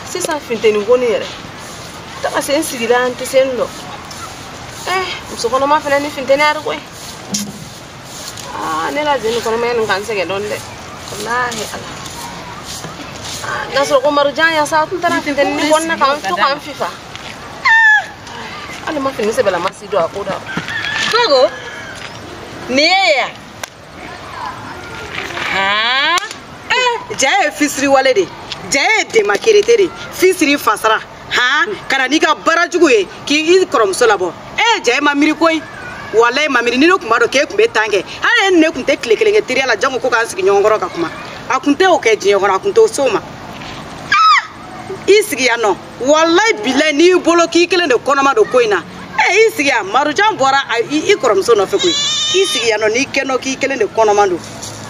Sisan funteni ko ne yɛrɛ taga se n sigila n tɛ se n lɔ muso kɔnɔma fana ni funteni yɛrɛ koyi ne la jeni kɔnɔmaya nin ka n sɛgɛn dɔɔni dɛ walahi ala n'a sɔrɔ ko marujan yan sa tun taara funteni ni kɔnɔna ka n to ka n fifa hali ma fini sɛbɛlama si don a ko da Gogo nin ye yan haa ja ye fisiriwale de ja ye demakerete de fisiri fasara han ka na n'i ka baara jugu ye k'i kɔrɔmuso labɔ ja ye ma miiri koyi walayi ma miiri ni ne tun b'a dɔn k'e tun bɛ tan kɛ hali ne tun tɛ tile kelen kɛ teriya la jango ko k'an sigi ɲɔgɔn kɔrɔ ka kuma a tun tɛ o kɛ diɲɛ kɔnɔ a tun t'o s'o ma i sigi yan nɔ walayi bilayi n'i y'i bolo k'i kelen de kɔnɔma don ko in na i sigi yan marujan bɔra i kɔrɔmuso nɔfɛ koyi i sigi yan nɔ n'i kɛ nɔ k'i kelen de kɔnɔma don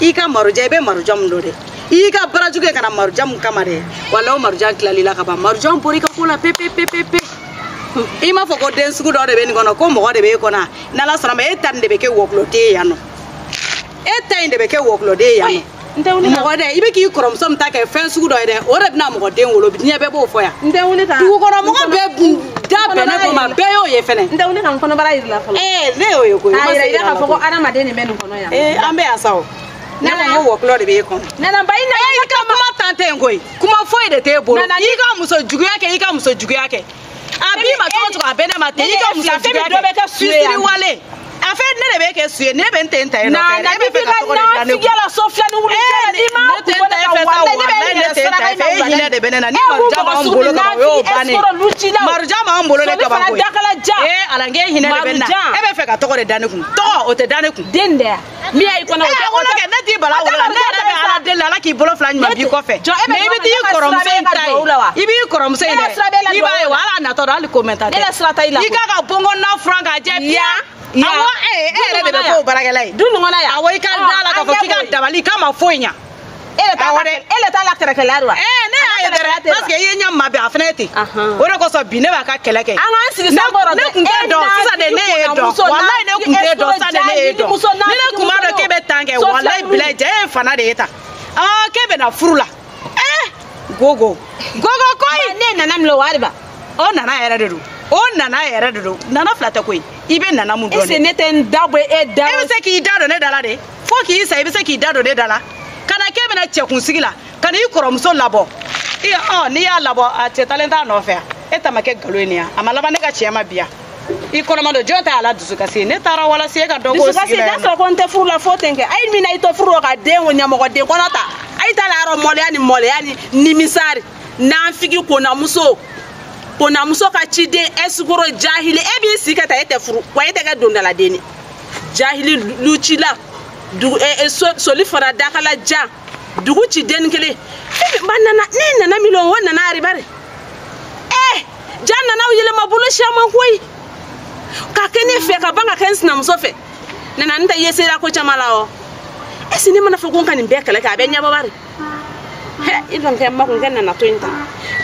i ka marujan i bɛ marujan mun dɔn dɛ i ka baara jugu ye ka na marujan mun kama dɛ walayi o marujan tilal'i la ka ban marujan bɔra i ka ko la pe pe pe pe pe i m'a fɔ ko den sugu dɔ de bɛ nin kɔnɔ ko mɔgɔ de bɛ e kɔnɔ n'ala sɔnna ma e ta nin de bɛ kɛ wɔkulɔden ye yan nɔ e ta in de bɛ kɛ wɔkulɔden ye yan nɔ mɔgɔ dɛ i bɛ k'i kɔrɔmuso min ta kɛ fɛn sugu dɔ ye dɛ o de bɛna mɔgɔ den wolo diɲɛ bɛɛ b'o fɔ yan dugu kɔnɔ mɔgɔ bɛɛ da bɛn ne ko ma bɛɛ y'o ye fɛnɛ n tɛ wuli ka n kɔnɔbara yir'i la fɔlɔ ne y'o ye koyi a yira i la k'a fɔ ko adamaden de bɛ nin kɔnɔ yan an bɛ yan sa o ne ko ko wɔkulɔ de bɛ e kɔnɔ nana ba i nana i ka kuma tan tɛ yen koyi kuma foyi de t'e bolo i ka muso juguya kɛ i ka muso juguya kɛ a b'i ma cogo cogo a bɛ ne ma ten i ka muso juguya kɛ fisiriwale a fɛn ne de bɛ kɛ su ye ne bɛ n ten ta yen nɔ fɛ e bɛ fɛ ka tɔgɔ de da ne kun la so fila ni wuli cɛ la n'i ma ne tɛ n ta e fɛ sa walayi ne tɛ n ta e fɛ e hinɛ de bɛ ne na ni marujan b'anw bolo ka ban o y'o bannen marujan b'anw bolo de ka ban koyi ala n k'e hinɛ de bɛ ne na e bɛ fɛ ka tɔgɔ de da ne kun tɔgɔ o tɛ da ne kun den dɛ min y'i kɔnɔ o tɛ wolo kɛ ne t'i bala wolo la ne yɛrɛ bɛ ala deli ala k'i bolo fila ɲuman b'i kɔfɛ mais i bɛ t'i kɔrɔmuso in ta ye i b'i kɔrɔmuso in dɛ i b'a ye wa hali a natɔ dɔn hali ko mɛn ta tɛ i k'a ka bonkɔnɔna furan k'a jɛ piya awɔ e yɛrɛ de bɛ k'o baarakɛla ye du nin kɔnɔ yan awɔ i ka da la k'a fɔ k'i ka dabali k'a ma foyi ɲa e de t'a la kɛrɛkɛla de wa ne y'a ye dɛrɛ parce que i ye ɲɛ ma bɛn a fana ye ten o de kosɔn bi ne b'a ka kɛlɛ kɛ an k'an sigi sankɔrɔ ne kun t'e dɔn sisan de ne y'e dɔn walayi ne kun t'e dɔn sisan de ne y'e dɔn ni ne kun b'a dɔn k'e bɛ tan kɛ walayi bilayi jɛ e ye fana de ye tan k'e bɛ na furu la gogo gogo koyi ne nana min la o wari ba o nana yɛrɛ de don o nana yɛrɛ de don nana fila tɛ koyi i bɛ nana mun dɔn dɛ ne tɛ n da bɔ e da e bɛ se k'i da don ne da la de fo k'i sa i bɛ se k'i da don ne da la ka na k'e bɛna cɛkunsigi la ka na i kɔrɔmuso labɔ n'i y'a labɔ a cɛ talen t'a nɔfɛ yan e ta ma kɛ nkalon ye nin yan a ma laban ne ka tiɲɛ ma bi yan i kɔnɔma don jɔn ta y'a la dusukasi ye ne taara walasa e ka dɔ k'o sigi la yan dusukasi n'a sɔrɔ ko n tɛ furu la fo ten kɛ a ye min na i to furu la ka den o ɲɛmɔgɔden kɔnɔ ta a y'i ta la yɔrɔ mɔlɛya ni mɔlɛya ni nimisari nanfigi konnamuso konnamuso ka ciden esukoro jahili e b'i sigi ka taa e tɛ furu wa e tɛ kɛ dondaladen ye jahili lucila dugu soli fara dakala jan dugu ciden kelen ba nana ne nana miliyɔn o nana aribari ja nana o yɛlɛma bolo siaman koyi ka kɛ ne fɛ ka ban ka kɛ n sinamuso fɛ nana n tɛ ye sera ko caman la o est-ce ne mana fɔ ko n ka nin bɛɛ kɛlɛ kɛ a bɛ ɲɛbɔ bari i dɔn kɛ ma kun kɛ nana to in ta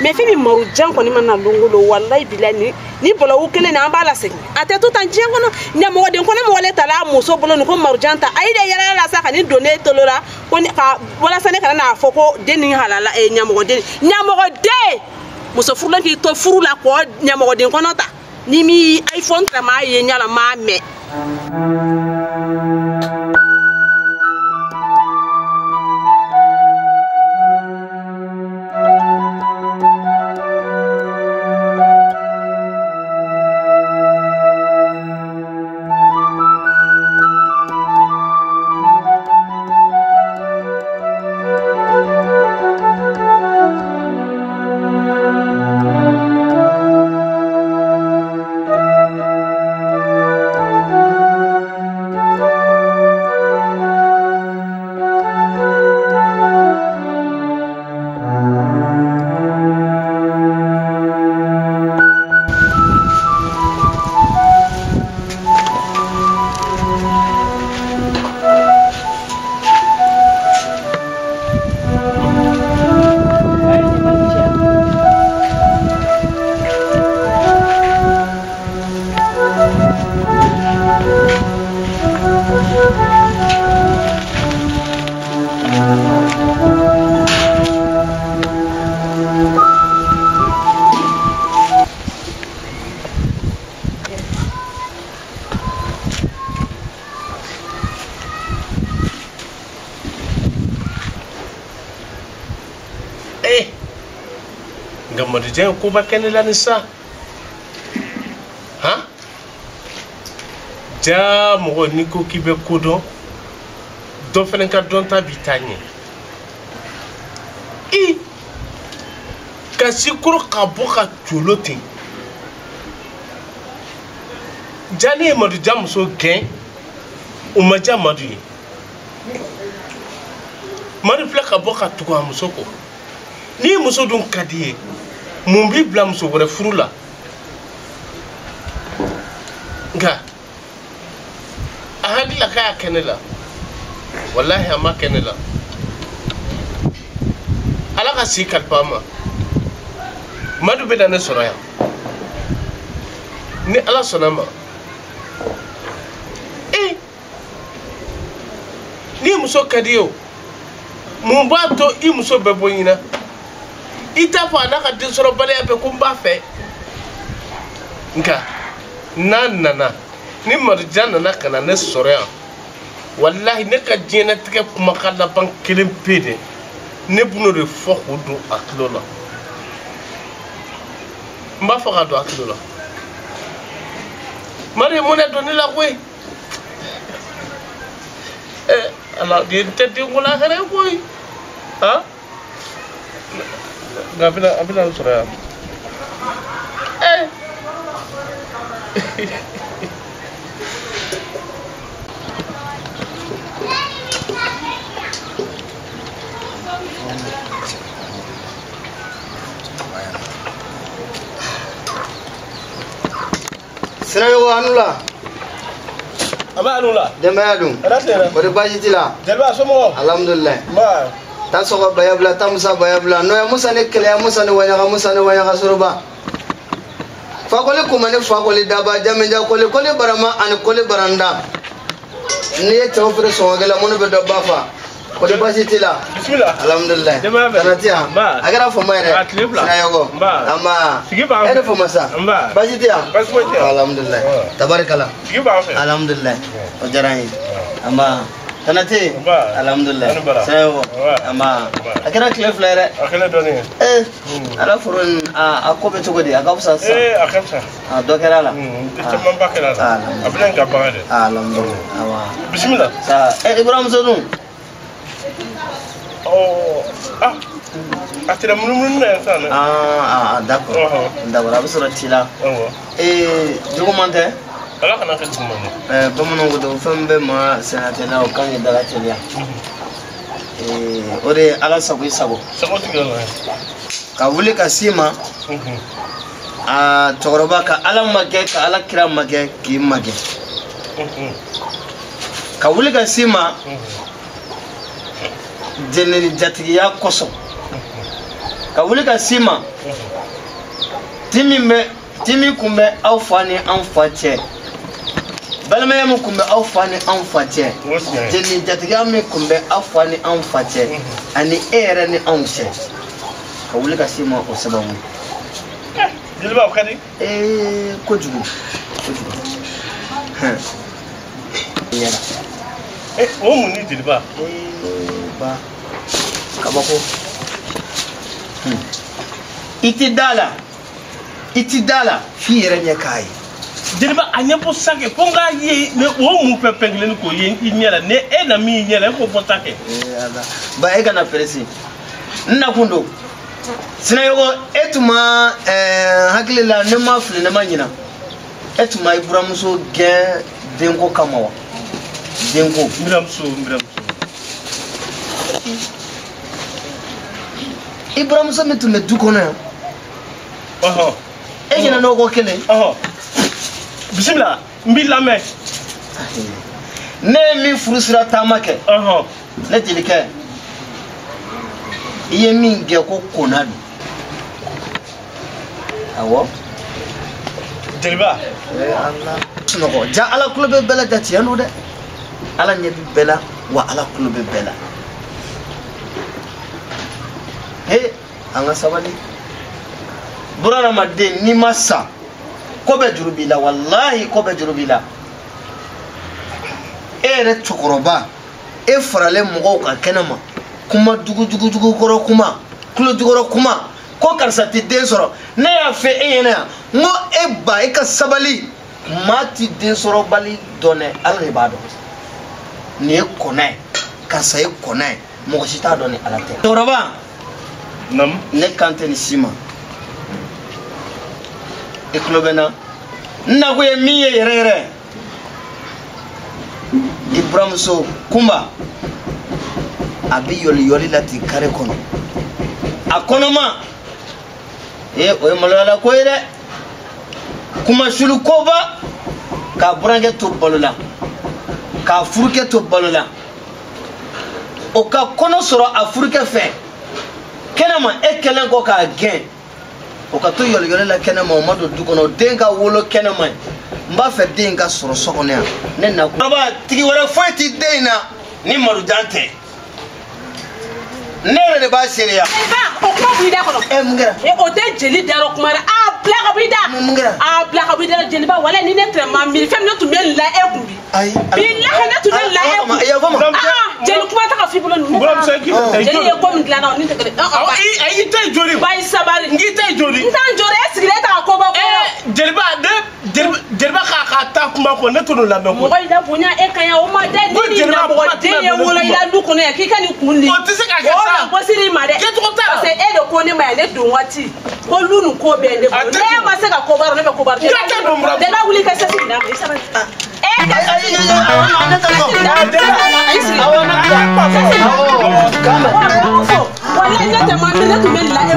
mais fɛn min marujan kɔni mana longolo walayi bilayi ni bɔlɔwu kelen na an b'a lasegin a tɛ to tan diɲɛ kɔnɔ ɲɛmɔgɔden kɔnɔ mɔgɔ le ta la muso bolo nin ko marujan ta a yi de yɛlɛ la sa ka nin don ne tolo la ko ka walasa ne kana n'a fɔ ko den ni halala ɲɛmɔgɔden ɲɛmɔgɔden muso furulen k'i to furu la k'o ɲɛmɔgɔden kɔnɔ ta ni mi iPhone tɛ maa ye ɲala maa mɛn. Nka Madujan ye koba kɛ ne la ni sa. Han? Ja mɔgɔ n'i ko k'i bɛ ko dɔn, dɔ fana ka dɔnta b'i ta ɲɛ. I ka sikoro ka bɔ ka colo ten. Ja ne ye Madujan muso gɛn, o ma diya Madu ye. Madu filɛ ka bɔ ka tugu a muso kɔ. N'i muso dun ka di ye, mun b'i bila muso wɛrɛ furu la? Nka a hakili la k'a y'a kɛ ne la, walahi a ma kɛ ne la. Ala ka si kalifa a ma. Madu bɛ na ne sɔrɔ yan. Ni Ala sɔnna ma. Ee, n'i muso ka di ye o, mun b'a to i muso bɛ bɔ ɲina? I t'a fɔ a n'a ka densɔrɔbaliya bɛɛ ko n b'a fɛ. Nka n'a nana, ni Madujan nana ka na ne sɔrɔ yan, walahi ne ka diɲɛlatigɛ kumakan laban kelen pe de, ne bɛn'o de fɔ k'o don a tulo la. N b'a fɔ k'a don a tulo la. Madu ye mɔnɛ don ne la koyi. Ala nin tɛ denko la hɛrɛ ye koyi. Han? Nka a bɛna n sɔrɔ yan. Sinayogo a nu la. A b'a nu la. Denbaya dun. Hɛrɛ tilenna. Kɔri baasi t'i la. Jeliba somɔgɔw. Alhamdulilayi. Nba. Ta sɔgɔ baya bila, ta musa baya bila. N'o ye Musa ni kɛlɛya, Musa ni waɲaga, Musa ni waɲaga soroba. Fakoli kuma ni fakoli daba, jamija koli, koli barama ani koli baranda. N'i ye cɛw feere sɔngɔkɛla minnu bɛ dɔ ba fa. Kɔri baasi t'i la. Bisimila. Alhamdulilayi. Denbaya bɛ. Tana ti yan. Nba. A kɛra fama yɛrɛ. A tile fila. Sinayogo. Nba. Anba. Sigi b'an fɛ. E ni fama sa. Nba. Baasi tɛ yan. Baasi foyi tɛ yan. Alhamdulilayi. Tabarikala. Sigi b'an fɛ. Alhamdulilayi. O diyara n ye. Anba. Tana tɛ yen. Nba. Alhamdulilayi. Ani bara. Sinayogo. Nba. Anba. Nba. A kɛra tile fila yɛrɛ. A kɛlen dɔɔnin ye. Ala foro in a ko bɛ cogo di? A ka fisa sisan. A ka fisa. A dɔ kɛra a la. Camanba kɛra a la. A bɛna n ka bagan dɛ. Alhamdulilayi. Awa. Bisimila. Sa Ibrahima dun. Ah, a tɛna munumunu na yan sisan dɛ. D'accord. D'accord, a bɛ sɔrɔ ci la. Awɔ. Juguman tɛ? Ala kana kɛ juguman ye. Bamananw ko ten, fɛn bɛɛ ma sɛnɛ teliya, o kan k'i dala teliya. O de ye Ala sago i sago. Sago tigɛ la. Ka wuli ka s'i ma. A cɛkɔrɔba ka Ala ma kɛ, ka Ala kira ma kɛ, k'i ma kɛ. Ka wuli ka s'i ma. Jɛnɛni jatigiya kosɔn. Ka wuli ka s'i ma. Ti min kun bɛ aw fa ni an fa cɛ. Balimaya min kun bɛ aw fa ni an fa cɛ. Jɛnɛni jatigiya min kun bɛ aw fa ni an fa cɛ. Ani e yɛrɛ ni anw cɛ. Ka wuli ka s'i ma o sababu. Jeliba o ka di? Kojugu. Kojugu. Yɛrɛ. O mun ni jeliba? Ba. Kabako. I ti da la. I ti da la f'i yɛrɛ ɲɛ k'a ye. Jeliba a ɲɛfɔ sa kɛ fo n k'a ye o mun fɛn fɛn kelen k'o ye i ɲɛ la ne e na min ɲɛ la e k'o fɔ sa kɛ. Ala. Ba e kana pressé. N nakun don. Sinayogo e tun ma hakili la ne ma fili ne ma ɲina. E tun ma i buramuso gɛn denko kama wa? Denko. N buramuso. I buramuso min tun bɛ du kɔnɔ yan. E ɲinɛ n'o kɔ kelen. Bisimila n b'i lamɛn. Ne ye min furu sira taama kɛ. Ne jelikɛ. I ye min gɛn ko kona don. Awɔ. Jeliba. Ala. Sunɔgɔ ja Ala kulo bɛ bɛɛ la ja tiɲɛ don dɛ. Ala ɲɛ bɛ bɛɛ la wa Ala kulo bɛ bɛɛ la. An ka sabali. Bunadamaden n'i ma sa ko bɛɛ juru b'i la, walahi ko bɛɛ juru b'i la. E yɛrɛ cɛkɔrɔba, e faralen mɔgɔw kan kɛnɛ ma, kuma jugu jugu jugu kɔrɔ kuma, kulo jukɔrɔ kuma, Ko karisa tɛ den sɔrɔ ne y'a fɛ e ɲɛna yan n ko e ba e ka sabali maa ti den sɔrɔbali dɔn dɛ ala de b'a dɔn nin ye kɔnɛ ye karisa ye kɔnɛ ye mɔgɔ si t'a dɔn ni ala tɛ. Cɛkɔrɔba ne kan tɛ nin si ma i tulo bɛ n na n nakun ye min ye yɛrɛ yɛrɛ i buramuso Kunba a bɛ yɔliyɔli la ten kare kɔnɔ a kɔnɔma ee o ye maloyala ko ye dɛ kumasulu koba k'a burankɛ to balo la k'a furukɛ to balo la o ka kɔnɔ sɔrɔ a furukɛ fɛ kɛnɛma e kɛlen kɔ k'a gɛn o ka to yɔliyɔli la kɛnɛma o ma don du kɔnɔ den ka wolo kɛnɛma ye n b'a fɛ den ka sɔrɔ so kɔnɔ yan ne nakun. Baba tigi wɛrɛ foyi ti den in na ni malojan tɛ. Ne yɛrɛ de b'a seereya. Ba o kuma b'i da kɔnɔ. Ɛ mun kɛra? O tɛ jeli dayɔrɔ kuma dɛ. A bila ka bɔ i da. Mun kɛra? A bila ka bɔ i da jeliba walayi ni ne tɛ ma miiri fɛn min ne tun bɛ nin la e kun bi. Ayi. Bilahi ne tun bɛ nin la e kun. Yafa ma. Aa jeli kuma tɛ ka f'i bolo ninnu. Buramuso k'i ta ye Jeli ye ko min dilan na o ni tɛ kelen. Ayi i ta ye joli. Ba i sabali. N k'i ta ye joli. N t'an jɔrɔ e sigilen e t'a ka ko bɔ kɔrɔ. Jeliba ne jeliba k'a ka taa kuma kɔ ne t'o lamɛn koyi. Mɔgɔ y'i la bonya e kan yan o ma dɛ Ko ni jeliba kuma ɲɛmɔgɔden ye tɛna wolo i la du kɔnɔ yan k'i ka nin kun di. O tɛ se ka kɛ O sa. la gosili ma dɛ. Kɛcogo t'a la. Parce que e de ko ne ma yan ne don waati ko lu nin ko bɛ ne A bolo. tɛ Ne ma se ka ko baara ne bɛ ko baara. N ka tɛ don buramuso. Jeliba wuli ka sɛsi minɛ a ma i sabali. E ka Ayi ayi ayi ne tɛ sɔn. I sigi. Awɔ ne tɛ sɔn. Awɔ k'an bɛn. Walayi ne tɛ ma mi ne tun bɛ nin la e.